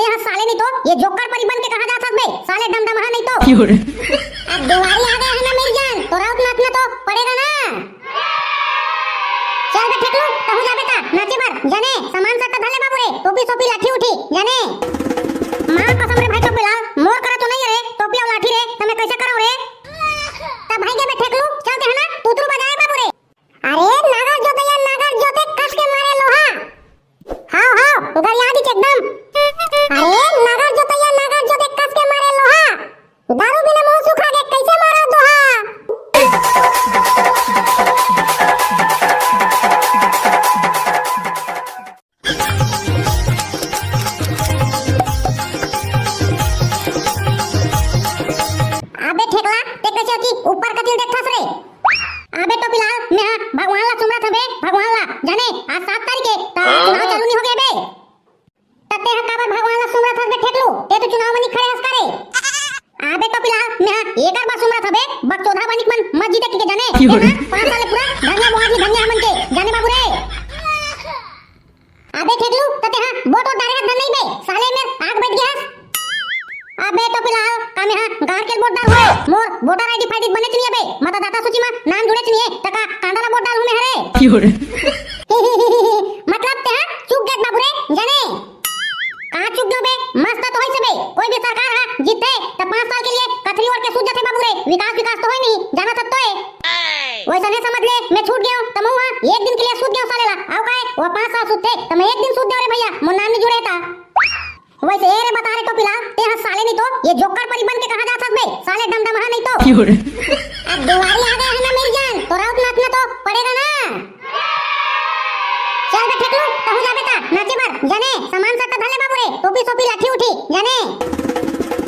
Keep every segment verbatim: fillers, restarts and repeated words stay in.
हाँ, साले नहीं तो ये जोकर परी बन के कहाँ जा सकबे, साले डमडमहा नहीं तो। क्यों रे? अब देवारी आ गया है ना मेरी जान, तो राउत नाचना तो पड़ेगा ना। चल बे ठेकलू, तहूँ जाबे ता नाचे बर, जाने, सामान सब तो धले बाबू रे, टोपी सोपी लाठी उठी, जाने। माँ कसम रे भाई टोपी लाल, मोर करा तो नहीं रे, टोपी और लाठी रे, त मैं कैसे करूँ रे? तब भाई के बे ठेकलू, चल ते है ना, तुतरू बजाए बाबू रे। अरे नागर जोतैया, नागर जोते कस के मारे लोहा। हाव, हाव, गरिया दीच एकदम। अरे नागर जोतैया, नागर जोते कस के मारे लोहा। दारू बिना मुंह सुखा के कैसे मारा दोहा। अबे ठेकला, ते कैसे की ऊपर कतिल देखथस रे? अबे टोपीलाल, मैं हा भगवान ला सुमरत हबे, भगवान ला। जाने, आज सात तारीख है, त चुनाव चालू नहीं हो गया बे। त ते हा काबर भगवान ला सुमरत हस बे ठेकलू? ते तो चुनाव में नहीं खड़े हस का रे? अबे टोपीलाल, मैं हा एकर बर सुमरत हबे, बकचोदा बनिक मन मत जीते के जाने। क्यों रे? मैं हा पाँच साल ले पूरा धनिया बोआ जी धनिया हमन के, जाने बाबू रे। अबे ठेकलू, त ते हा वोट वोट डारे हस धन नहीं बे, साले मेर आग बैठ गया हस। अबे टोपीलाल, का मैं हा गार के वोट डार हुए, मोर वोटर आईडी फाईडी बनेच नहीं है बे, मतदाता सूची में नाम जुड़ेच नहीं है, त का कांदा ला वोट डार हूँ मैं हरे। क्यों रे? मतलब ते हा चूक गए बाबू रे, जाने। कहाँ चूक गए बे, मस्त तो होइस बे, कोई भी सरकार हा जीतथे, त पाँच साल के लिए कथरी ओढ़ के सूत जाथे बाबू रे, विकास विकास तो होय नहीं, जाना सब तो है। वैसा नहीं समझ ले, मैं छूट गया हूँ, त मैं हा एक दिन के लिए सूत गया हूँ साले ला, आओ का है, वो पाँच साल सूतथे, त मैं एक दिन सूत गया रे भैया, मोर नाम नहीं जुड़े था। वैसे ए रे बता रे टोपीलाल, ते हा साले नहीं तो ये जोकर परी बन के कहाँ जा सकबे, साले डमडमहा नहीं तो। क्यों रे? अब देवारी आ गया है ना मेरी जान, तो राउत नाचना तो पड़ेगा ना। चल बे ठेकलू, तहूँ जाबे ता नाचे बर, जाने, सामान सब तो धले बाबू रे, टोपी सोपी लाठी उठी, जाने।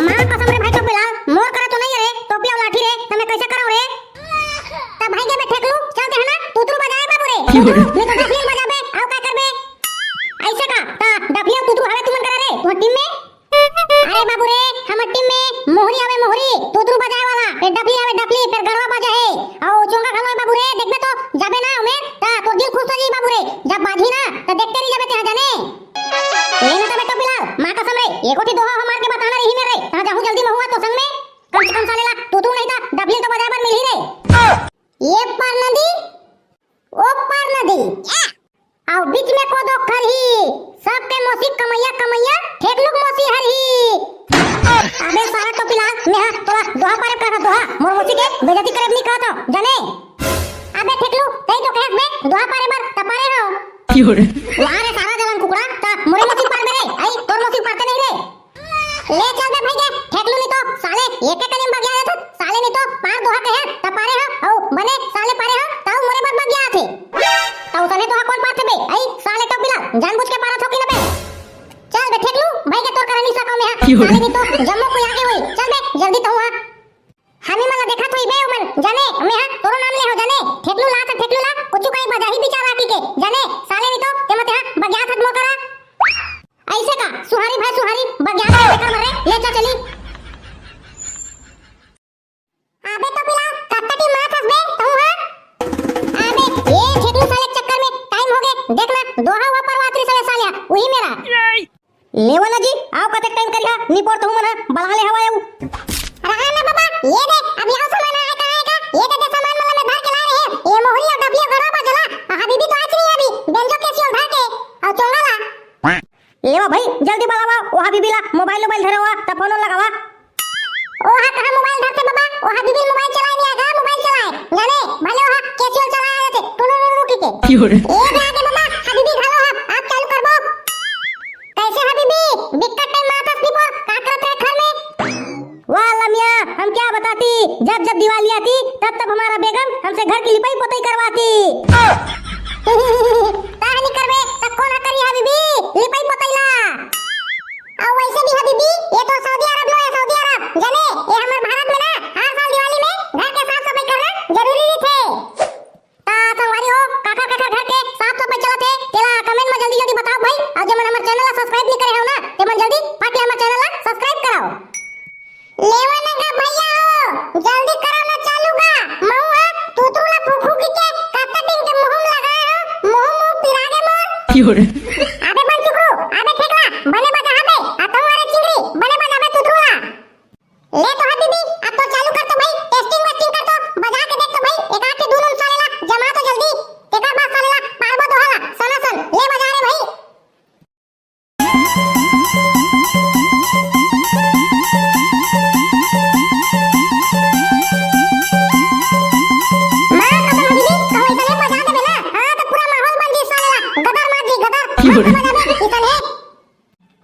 माँ कसम रे भाई टोपीलाल, मोर करा तो नहीं रे, टोपी और लाठी रे, त मैं कैसे करूँ रे? त भाई के बे ठेकलू, चल ते है ना, तुतरू बजाए बाबू रे। क्यों रे? नहीं तो डफली बजाबे, आओ का करबे? ऐसे का? त डफली और तुतरू हवे तुमन करा रे, तुमन टीम में? अरे बाबू रे, हमर टीम में मोहरी हवे मोहरी, तुतरू बजाए वाला, फिर डफली हवे डफली, फिर गड़वा बाजा है, और चोंगा घलो है बाबू रे, देखबे तो जाबे ना ओमे, त तोर दिल खुश हो जाई बाबू रे, जब बाजी ना, त देखते रही जाबे ते हा जाने। ले ना त बे टोपीलाल, माँ कसम रे, एको ठी दोहा हमार के बताना रही मेरे, त जाहूँ जल्दी महुआ तो संग में। कम से कम साले ला तुतरू नहीं त डफली तो बजाए बर मिलही रे। ये पार नदी, ओ पार नदी, अउ बीच में कोदो खरही, सबके मौसी कमैया कमैया, ठेकलुक मौसी हरही। अबे साला टोपीलाल, मैं हा तोला दोहा पारे कहा दोहा, मोर मौसी के बेइज्जती करे नहीं कहत हूँ, जाने। अबे ठेकलू, तई तो कहत बे दोहा पारे बर त पारे हो। क्यों रे? वाह रे सारा जलन कुकड़ा, त मोरे मौसी पार दे रे, आई तोर मौसी पारते नहीं रे। ले चल बे भाई के, ठेकलू नहीं तो साले एक एक कदम बगिया जाथे, साले नहीं तो पार दोहा कहे त पारे हो, अउ बने साले पारे हो, ताऊ मोरे बर बगिया आथे। ताऊ सने तो हा कौन पारथे बे? आई साले टोपीलाल, जानबूझ के पारत हो कि ना बे? चल बे ठेकलू, भाई के तोर करा नहीं सको मैं हा। क्यों रे? साले नहीं तो जम्मो कोई आगे हुई। चल बे, जल्दी तो हुआ। हमी मन ला देखत होई बे ओमन, जाने, मैं हा तोरो नाम ले हो जाने, ठेकलू ला त ठेकलू ला, कुछु कहीं बजाही बिचारा की के, जाने, साले नहीं तो, ते मते हा बगिया थत मोर करा। ऐसे का, सुहारी भाई सुहारी, बगिया थत कर मरे, ले चल चली। अबे टोपीलाल, कत्ता टीम मारत हस बे, तहूँ हा? अबे, ये ठेकलू साले के चक्कर में टाइम हो गए, देख ना, दोहा हुआ परवातरी साले साले, वही मेरा। लेवा ना जी, आओ कतेक टाइम करिहा, निपोर तहूँ मन हा, बला ले हवा आऊ। रहा ना बाबा, ये दे, अभी आओ सामान आए का, आए का, ये दे, दे सामान मतलब मैं भर के ला रहे हैं, ये मोहरी और डफली और गड़वा बजला, आ हबीबी तो आज नहीं अभी, बेंजो के सियोल भर के, और चोंगा ला। लेवा भाई, जल्दी बलावा, वो हबीबी ला, मोबाइल वोबाइल धरे हुआ, त फोन लगावा। ओ हा कहाँ मोबाइल धरथे बाबा, वो हबीबी मोबाइल चलाए नहीं आएगा, मोबाइल चलाए, जाने, भले वो हा कैसियो चलाए आए थे, टुनु टुनु की के। क्यों रे? ए दे आगे बाबा, हबीबी घालो हा, आप चालू करबो। कैसे हबीबी? बिकट टाइम मारत हस निपोर, का करत रहे घर में? वाह लमिया, हम क्या बताती, जब जब दिवाली आती, तब तब हमारा बेगम हमसे घर की लिपाई पोताई करवाती। ताहनी करबे, त कौन करी हबीबी? लिपाई पोताई ला। अउ वैसे भी हबीबी, ये तो सऊदी अरब नो है, सऊदी अरब। जाने, ये हमर भारत में ना, हर साल दिवाली में घर के साफ सफाई करना जरूरी रहिथे। त संगवारी हो, काखर काखर घर के साफ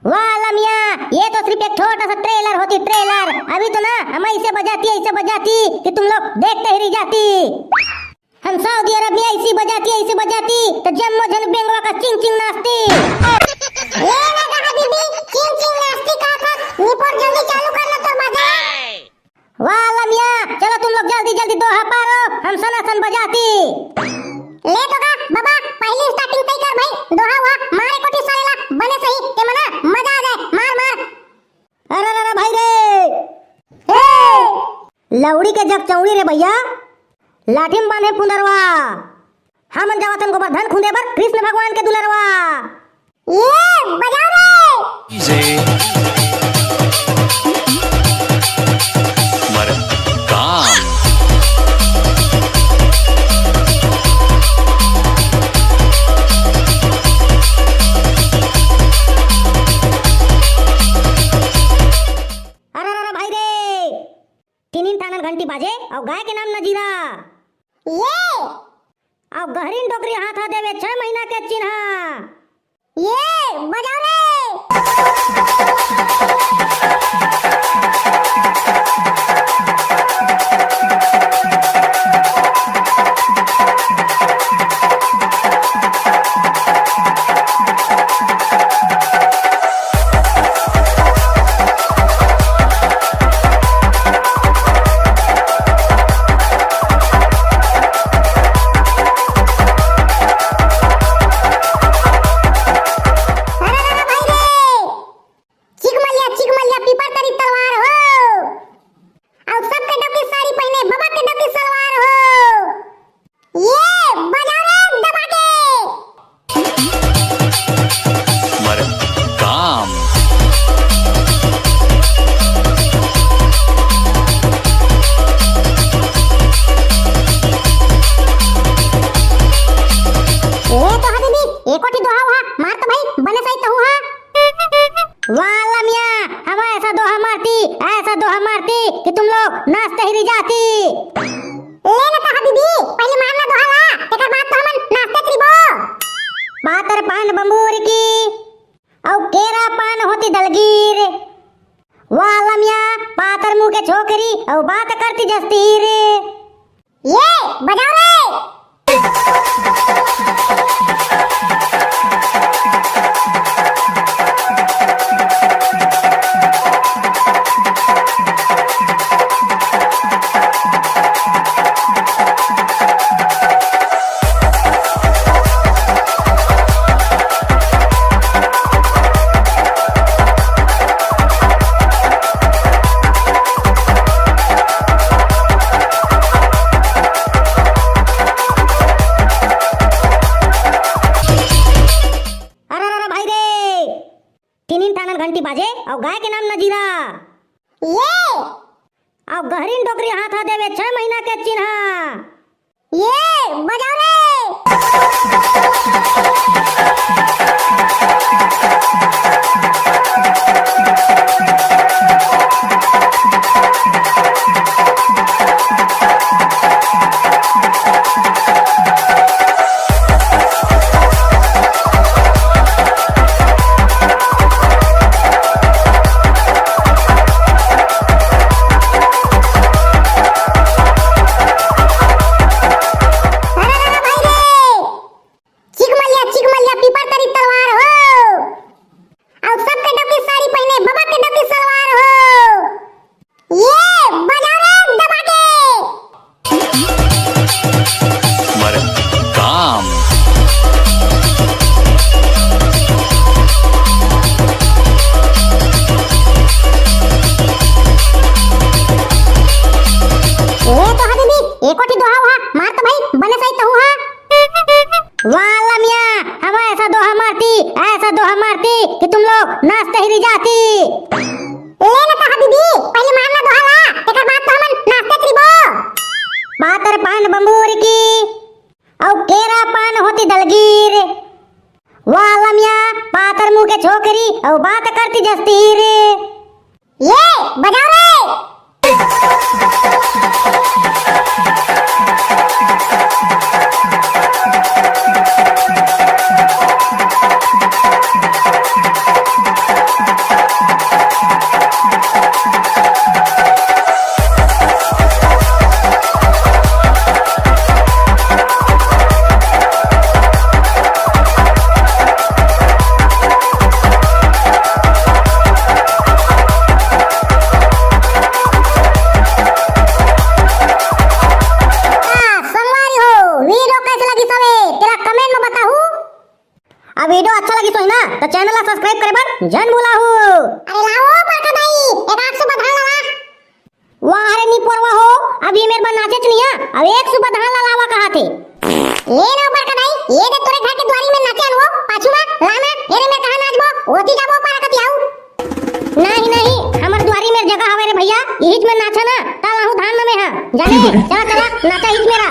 वाह लमिया, ये तो सिर्फ एक छोटा सा ट्रेलर होती, ट्रेलर। अभी तो ना हम ऐसे बजाती, ऐसे बजाती कि तुम लोग देखते ही रह जाती। हम सऊदी अरब में ऐसी बजाती, ऐसी बजाती तो जम्मो झन बेंगवा का चिंग चिंग नाचती। ये ना कहा बीबी, चिंग चिंग नाचती का था? निपोर जल्दी चालू कर ना तोर मजा। वाह लमिया, चलो तुम लोग जल्दी जल्दी दोहा पारो, हम सनासन बजाती। ले तो का बाबा, पहली स्टार्टिंग तय कर भाई, दोहा हुआ मारे कोठी साले ला, बने सही ते मना मजा आ जाए, मार मार। अरे अरे अरे भाई रे, ए! लौड़ी के जग चौड़ी रे भैया, लाठी में बांधे पुंदरवा। हमन जावत हन गोबरधन खुंदे बर कृष्ण भगवान के दुलरवा। ये बजाओ रे। मरम काम। अरे अरे अरे भाई रे, तीन ठन घंटी बाजे अउ गाय के नाम नजीरा। ये अउ गहरीन डोकरी हाथ देवे छह महीना के चिन्हा। ये बजाओ रे। अरे, अरे, अरे, भाई रे! चिकमलिया, चिकमलिया, पीपर तरी तलवार हो। अउ सबके डबकी साड़ी पहने, बाबा के डबकी सलवार हो। ये बजाओ रे दबा के। मरम काम। ए तो हा दीदी, एको ठी दोहा वहा मार तो भाई, बने सही तहू हा। वाह लमिया, हम ऐसा दोहा मारती, ऐसा दोहा मारती कि तुम लोग नाचते ही रह जाती। ले ना कहा दीदी, पहले मारना दोहा ला, तेकर बाद तो हमन नाचते रहिबो। पातर पान बंबूर की, अउ केरा पान होती दलगीर। वाह लमिया, पातर मुंह के छोकरी, अउ बात करती जस्तीर। ये बजाओ रे। अरे, अरे, अरे, भाई रे, तीन ठन घंटी बाजे अउ गाय के नाम नजीरा। ये अउ गहरीन डोकरी हाथ देवे छह महीना के चिन्हा। ये बजाओ रे। अरे, अरे, अरे, भाई रे! चिकमलिया, चिकमलिया, पीपर तरी तलवार हो। अउ सबके डबकी साड़ी पहने, बाबा के डबकी सलवार हो। ये बजाओ रे दबा के। मरम काम। ए तो हा दीदी, एको ठी दोहा वहा मार तो भाई, बने सही तहू हा। वाह लमिया, हम ऐसा दोहा मारती, ऐसा दोहा मारती कि तुम लोग नाचते ही रह जाती। ले ना कहा दीदी, पहले मारना दोहा ला, तेकर बाद तो हमन नाचते रहिबो। पातर पान बंबूर की, अउ केरा पान होती दलगीर। वाह लमिया, पातर मुंह के छोकरी, अउ बात करती जस्तीर। ये बजाओ रे। subscribe करे बर झन भुलाहू। अरे लाओ बड़का दाई, एक आध सुबह धान ला ला। वाह रे निपोरवा हो, अभी मेर बर नाचेच नइ हे, अब एक सुबह धान ला लावा कहाथे। ले ना बड़का दाई, ये दे तोरे घर के दुवारी में नाचे अनवो, पाछू मा लाना, एरे मेर कहाँ नाचबो, ओती जाबो पारा कती आऊ। नहीं नहीं, हमर दुवारी मेर जगह हवे रे भैया, इहिच में नाचा ना, ता लाहू धान में हा, जाने, चला चला, नाचा इहिच मेरा।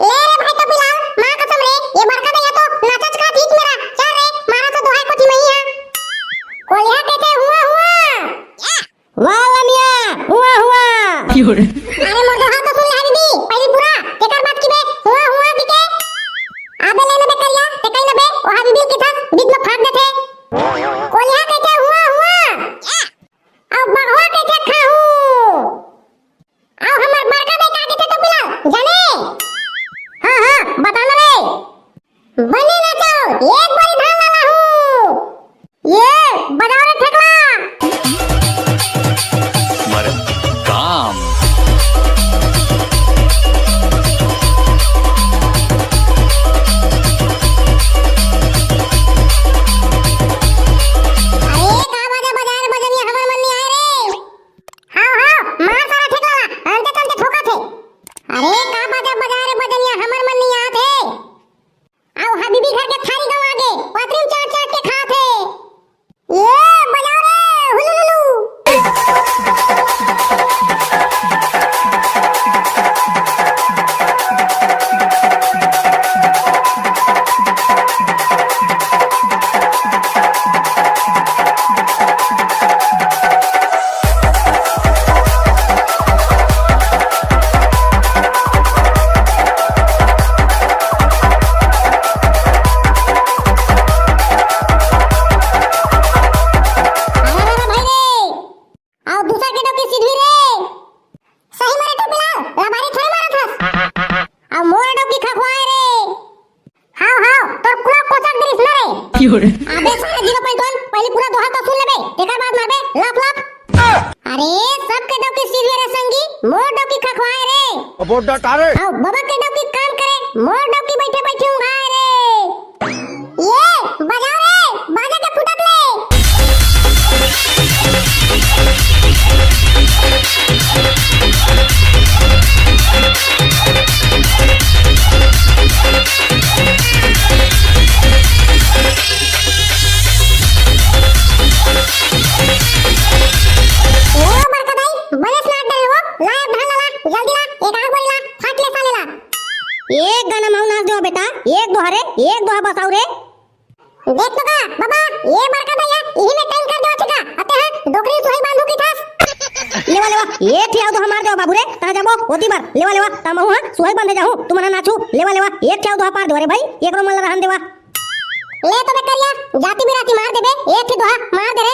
ले रे भाई टोपीलाल, माँ कसम रे, ये बड़का दैया तो नाचच का ठीक मेरा। चल रे, मारा तो दोहाई कोठी मही हा। कोलिहा कहिथे हुआ हुआ। वाह लमिया, हुआ हुआ। अरे मोर दोहा तो सुन ले हबीबी, पहली पूरा, तेकर बाद की बे हुआ हुआ की के। अबे ले ना बे करिया, ते कहीं ना बे, ओ हबीबी की था, बीच में फाड़ देथे। कोलिहा कहिथे हुआ हुआ। अब बघवा कहिथे खाहू। अउ हमर बड़का दाई का कहिथे टोपीलाल, जाने? हाँ, हाँ, बता ना रे। बने नाचव, एक बारी धान ला लाहू। ये, बजाओ रे ठेकला। मरम काम। अरे, का बाजा बजाए रे बजनिया, हमर मन नइ आए रे। हाव, हाव, मार सारा ठेकला ला, अंते तंते ठोकत हे। अरे, का बाजा बजाए रे बजनिया, हमर मन नइ आत हे। अउ हबीबी घर के थारी गंवा गे, पथरी चाट चाट के खात हे। ये बजाओ रे, हुलुलुलु। अरे, अरे, भाई रे, अउ दूसर के डौकी सिधवी रे। सही मारे टोपीलाल, लबारी थोड़े मारत हस। अउ मोर डौकी खखवाए रे। हाव, हाव, तोर कुला कोचक दरिस न रे। अबे साला zero point one, पहली पूरा दोहा तो सुन लेबे, तेकर बाद मारबे लप लप। अरे, सबके डौकी सिधवे रे संगी, मोर डौकी खखवाए रे। अबो डट रे। अउ बबा के डौकी काम करे, मोर डौकी बइठे बइठे उंघाए रे। ये, बजाओ रे, बाजा के फुटत ले। ओ बड़का दाई, बने स्मार्ट डरे हो, ला अब धान ला ला, जल्दी ला, एक आग बोरी ला, फट ले साले ला। एक गाना माऊ नाच देवा बेटा, एक दोहा रे, एक दोहा बसाऊ रे। देख तो का, बाबा, ये बड़का दैया, इही में टाइम कर देवा छिका। अते हाँ, डोकरी सुहाई बांधू की थास। लेवा, लेवा, ये ठियाव तो हमार देवा बाबू रे, तहाँ जाबो, ओती बर, लेवा, लेवा, ता महू हाँ, सुहाई बांधे जाहूँ, तुमन नाचू, लेवा, लेवा, ये ठियाव तो पार देवा रे भाई, एकरो मन ला रहन देवा। ले तो बे करिया, जाति बिराती मार देबे, एक ही दोहा मार दे रे,